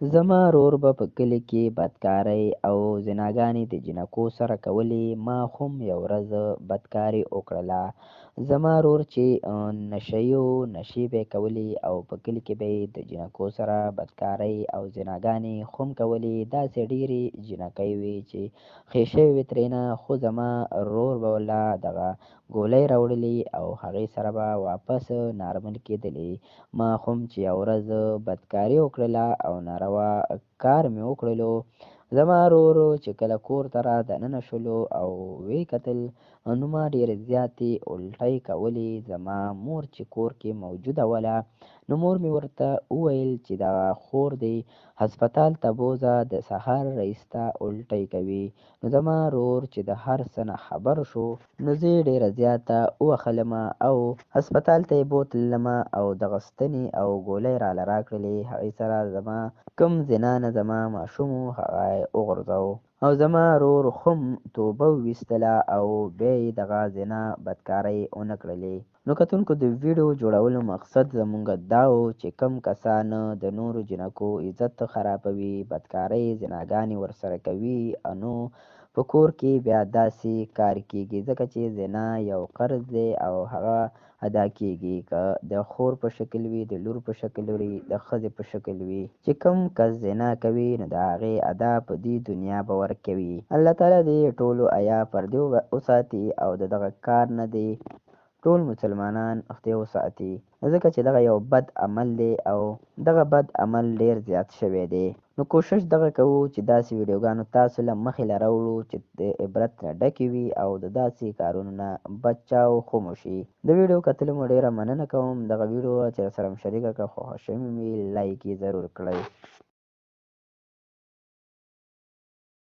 زما رور به په کلي کې بدکارۍ او زناګانې د جینکو سره کولې. ما هم یو ورځ بدکاري وکړله. زما رور چې نشه یي و، نشې به یې کولې او په کلي کې به یې د جینکو سره بدکارۍ او زناګانې هم کولې. داسې ډېرې جینکۍ وې چې ښې شوې وې ترېنه، خو زما رور به ورله دغه ګولۍ راوړلې او هغې سره به واپس نارمل کېدلې. ما هم چې یوه ورځ بدکاري وکړله او ناروا کار مې وکړلو، زما رور چې کله کور ته را دننه شولو او ویې کتل، نو ما ډېرې زیاتې الټۍ کولې. زما مور چې کور کې موجوده وله، نو مور مې ورته وویل چې دغه خور دې هسپتال ته بوځه، د سهار رئیس ته الټۍ کوي. نو زما رور چې د هر څه نه خبر شو، نو زه یې ډېره زیاته ووهلم او هسپتال ته یې بوتللم او دغه ستنې او ګولۍ راله راکړلې. هغې سره زما کوم زنا نه زما ماشوم و، هغه یې وغورځاوه او زما رور هم توبه وویستله او بیا یې دغه زنا بدکارۍ ونه کړلې. نو کتونکو، د ویډیو جوړولو مقصد زمونږ دا و چې کوم کسان د نورو جینکو عزت خرابوي، بدکارۍ زناګانې ورسره کوي، نو په کور کې بیا داسې کار کیږي، ځکه چې زنا یو قرض دی او هغه ادا کیږي، که د خور په شکل وي، د لور په شکل وي، د ښځې په شکل وي. چې کوم کس زنا کوي، نو د هغې ادا په دې دنیا به ورکوي. الله تعالی دې ټولو حیا پردې وساتي او د دغه کار نه دې ټول مسلمانان خدای وساتي، ځکه چې دغه یو بد عمل دی او دغه بد عمل ډیر زیات شوی دی. نو کوشش دغه کوو چې داسې ویډیوګانو تاسو له مخې له راوړو چې د عبرت نه ډکې وي او د داسې کارونو نه بچاو هم وشي. د ویډیو کتلو مو ډېره مننه کوم. دغه ویډیو چې سره مو شریکه کړه، خوښه شوې وي، لایک یې ضرور کړئ.